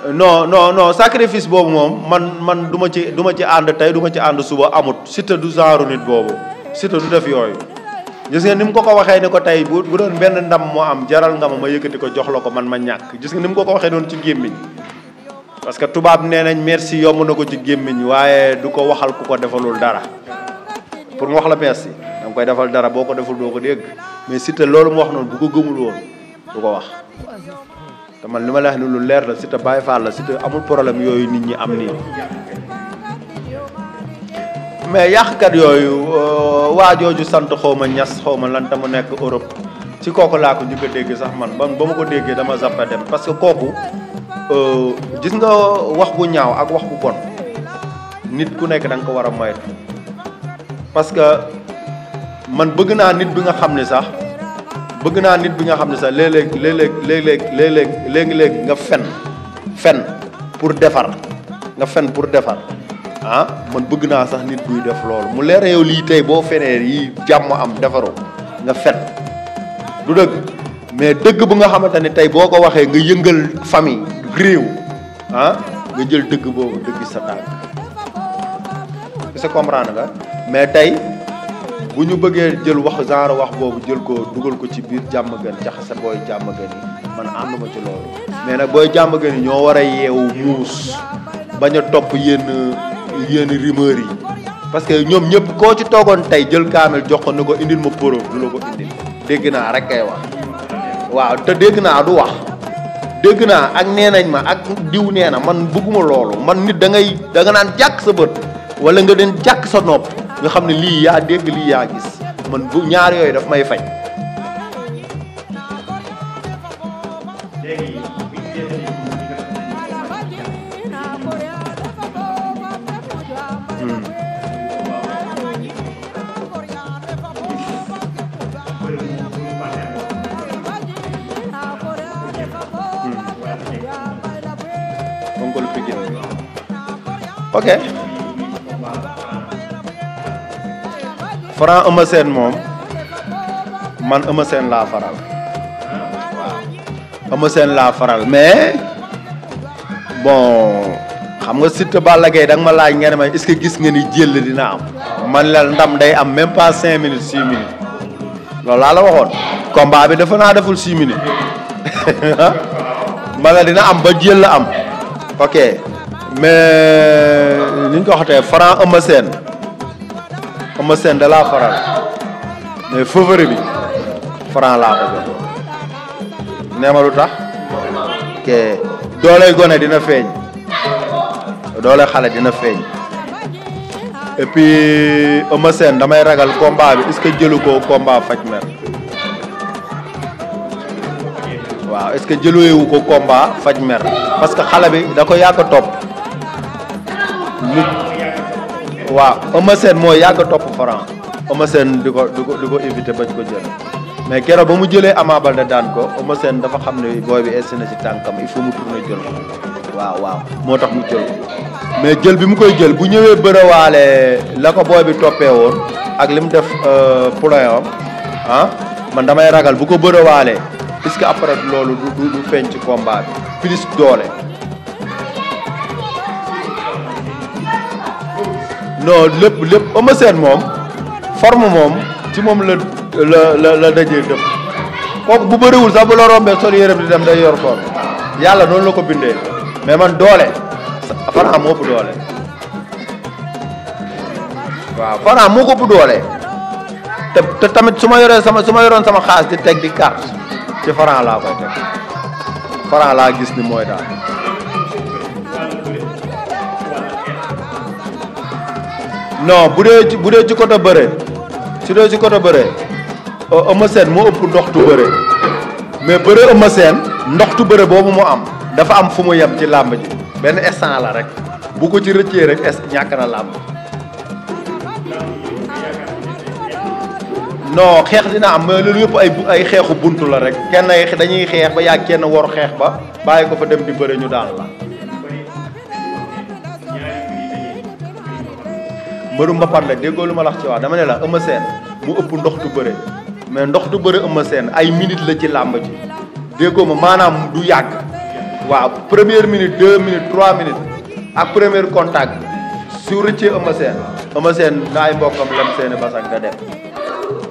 non sacrifice boobu moom man du ma ci ànd tey du ma ci ànd suba amut Siteu du genre nit boobu Siteu du def yooyu gis nga ni mu ko waxee ni ko tey bu doon benn ndam moo am jaral nga ma yëkkati ko jox la ko man ma ñàkk gis nga ni mu ko waxee doon ci gémmiñ parce que tubaab nee nañ merci yomb na ko ci gémmiñ waaye du ko waxal ku ko defalul dara pour mu wax la merci danga koy defal dara boo ko deful doo ko dégg mais Siteu loolu mu wax noonu bu ko gëmul woon du ko wax te man li ma la wax ni lu leer la Siteu Baye Fall la Siteu amul problème yooyu nit ñi am nii mais yàqkat yooyu waa jooju sant xaw ma ñas xaw ma lan te mu nekk Europe ci kooku laa ko njëkk a dégg sax man ba ma ko déggee dama zappe dem parce que kooku gis nga wax bu ñaaw ak wax bu bon nit ku nekk da nga ko war a moytu parce que man bëgg naa nit bi nga xam ne sax léeg-léeg nga fen pour defar ah man bëgg naa sax nit buy def loolu mu leer yow lii tey boo fenee yi jàmm am defaru nga fen du dëgg mais dëgg bu nga xamante ne tey boo ko waxee nga yëngal famille réew ah nga jël dëgg boobu dëgg sa tànk est-ce que comprendre nga mais tey bu ñu bëggee jël wax genre wax boobu jël ko dugal ko ci biir jàmm gën jaxase booy jàmm gën yi man ànduma ci loolu mais nag booy jàmm gën yi ñoo war a yeewu muus bañ a topp yenn rumeur yi parce que ñoom ñëpp koo ci toogoon tey jël kaamel jox ko ne ko indil ma preuve du la ko indil dégg naa rek kay wax waaw te dégg naa du wax dégg naa ak nee nañ ma ak diw nee na man bëgguma loolu man nit da nga naan jàkk sa bët wala nga den jàkk sa nopp nga xam ne lii yaa dégg lii yaa gis man bu ñaar yooyu daf may faj. ok Franc Eumeu Sène moom man Eumeu Sène laa faral waaw Eumeu Sène laa faral mais bon xam nga Siteu Balla Gaye da nga ma laaj nga ne ma est-ce que gis nga ni jël dina am man la ndam day am même pas 5 minutes 6 minutes loolu laa la waxoon combat bi dafa naa deful 6 minutes ma la dina am ba jël la am ok mais ni ñu ko waxatee Franc Eumeu Sène da laa faral mais favori bi Franc laa ko jox nee ma lu tax ok dooley gone dina feeñ doole xale dina feeñ et puis Eumeu Sène damay ragal combat bi est-ce que jëlu ko combat faj mer waaw est-ce que jëluweewu ko combat faj mer parce que xale bi da ko yàgg a topp waaw Eumeu Sène moo yàgg a topp Franc Eumeu Sène di ko éviter bañ ko jël mais keroog ba mu jëlee Ama Baldé daan ko Eumeu Sène dafa xam ne booy bi essi na ci tànkam il faut mu tourner jël ko waaw moo tax mu jël ko mais jël bi mu koy jël bu ñëwee bërawaale la ko booy bi toppee woon ak li mu def poulain am man damay ragal bu ko bërawaalee est-ce que après loolu du feeñ ci combat bi plus doole. non lépp Eumeu Sène moom forme moom ci moom la dajee dëpp kooku bu bëriwul sax bu la rombee sol yére bi di dem day yor forme yàlla noonu la ko bindee mais man doole Franc moo ëpp doole waaw Franc moo ko ëpp doole te tamit su ma yoroon sama xaalis di teg di carte ci Franc laa koy teg Franc laa gis ni mooy daal. non bu dee ci côté bëre Eumeu Sène moo ëpp ndoxtu bëre mais bëre Eumeu Sène ndoxtu bëre boobu mu am dafa am fu mu yem ci làmb ji benn instant la rek bu ko ci rëccee rek ñàkk na làmb. non xeex dina am mais loolu yëpp ay xeexu buntu la rek kenn dañuy xeex ba yàgg kenn war xeex ba bàyyi ko fa dem di bëre ñu daan la. mbëru mbapat la déggoo lu ma la wax ci wax dama ne la Eumeu Sène mu ëpp ndoxtu bëre mais ndoxtu bëre Eumeu Sène ay minutes la ci làmb ji déggoo ma maanaam du yàgg waaw première minute 2 minutes 3 minutes ak premier contact su rëccee Eumeu Sène ngaay mbokkam lem seeni basak da dem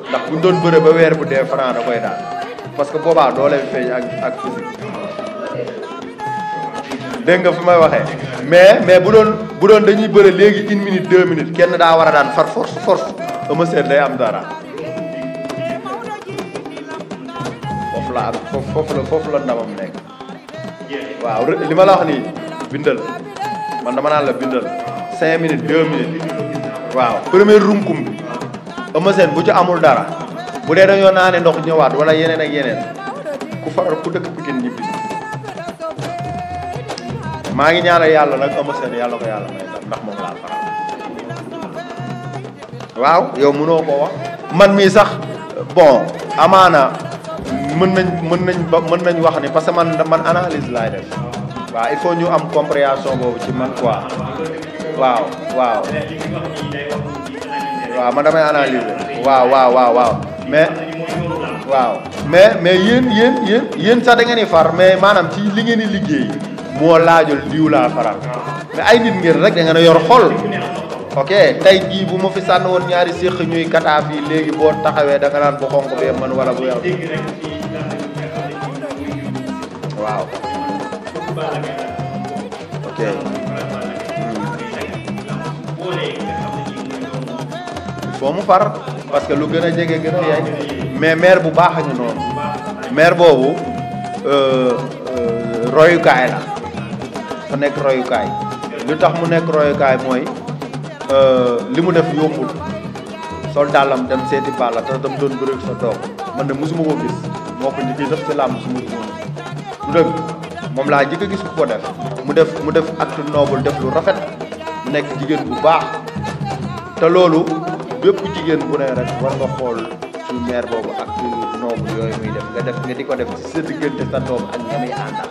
ndax buñ doon bëre ba weer bu dee Franc da koy daal parce que boobaa doo leen feeñ ak physique dégg nga fi may waxee mais bu doon dañuy bëre léegi 1 minute 2 minutes kenn daa war a daan far force Eumeu Sène day am dara foofu la ndamam nekk waaw li ma la wax nii bindal man dama naan la bindal 5 minutes 2 minutes waaw premier runkum bi Eumeu Sène bu ci amul dara bu dee dañoo naane ndox ñëwaat wala yeneen ak yeneen ku dëkk Pikine ñibbi maa ngi ñaanal yàlla nag Eumeu Sène yàlla ko yàlla may ndax moom laa faral waaw yow mënoo ko wax man mii sax bon amaana mën nañ wax ni parce que man analyse laay def waaw il faut ñu am compréhension boobu ci man quoi waaw man damay analyser waaw mais yéen sax da ngeen di far mais maanaam ci li ngeen di liggéey moo laajul diw laa faral mais ay nit ngeen rek da ngeen a yor xol ok tey jii bu ma fi sànn woon ñaari séq ñuy kataa fii léegi boo taxawee da nga naan bu xonk bee man wala bu yow waaw ok foo mu far parce que lu gën a jege gën a yaay mais maire bu baax a ñu noonu maire boobu royukaay la fa nekk royukaay lu tax mu nekk royukaay mooy li mu def yombul sol dàllam dem seeti Balla te dam doon bëreeg sa doom man de mosuma ko gis moo ko njëkk def ci làmb suma du dëgg moom laa jëkk a gis ku ko def mu def acte noble def lu rafet mu nekk jigéen bu baax te loolu bépp jigéen bu ne rek war nga xool ci maire boobu acte noble yooyu muy def nga di ko def ci sa diggante sa doom ak ñi muy àndal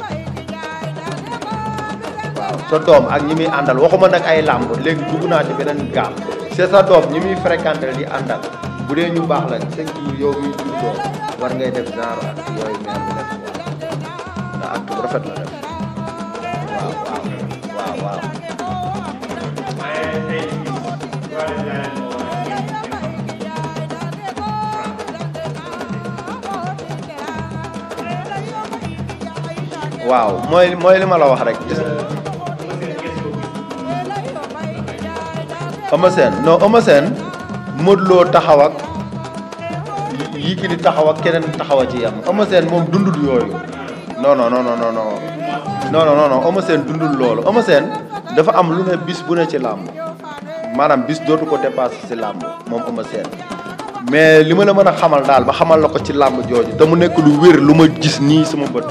waaw sa doom ak ñi muy àndal waxuma nag ay làmb léegi dugg naa ci beneen gaam c'est sa doom ñi muy fréquenté di àndal bu dee ñu baax la chaque jour yow miy jur doom war ngay def genre ak yooyu maire bi def ndax acte bu rafet la def waaw waaw mooy li ma la wax rek Eumeu Sène non Eumeu Sène Modou Lo taxaw ak Yékini taxaw ak keneen taxaw ci yam Eumeu Sène moom dundul yooyu non Eumeu Sène dundul loolu Eumeu Sène dafa am lu ne bis bu ne ci làmb maanaam bis dootu ko dépassé ci làmb moom Eumeu Sène mais li ma la mën a xamal daal ba xamal la ko ci làmb jooju te mu nekk lu wér lu ma gis nii sama bët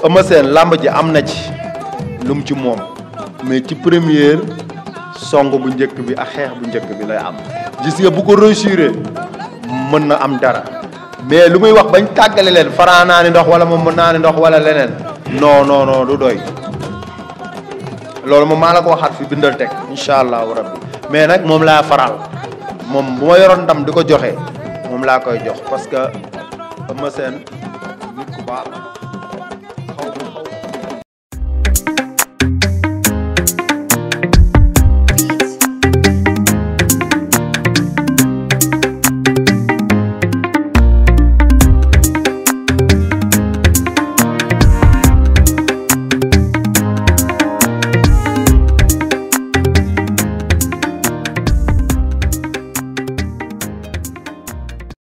Eumeu Sène làmb ji am na ci lu mu ci moom mais ci première song bu njëkk bi ak xeex bu njëkk bi lay am gis nga bu ko réussir mën na am dara mais lu muy wax bañ tàggale leen Franc naa ni ndox wala moom mën naa ni ndox wala leneen non du doy loolu moom maa la ko waxaat fi bindal teg incha allahu rabbi mais nag moom laa faral moom bu ma yoroon ndam di ko joxe moom laa koy jox parce que Eumeu Sène nit ku baax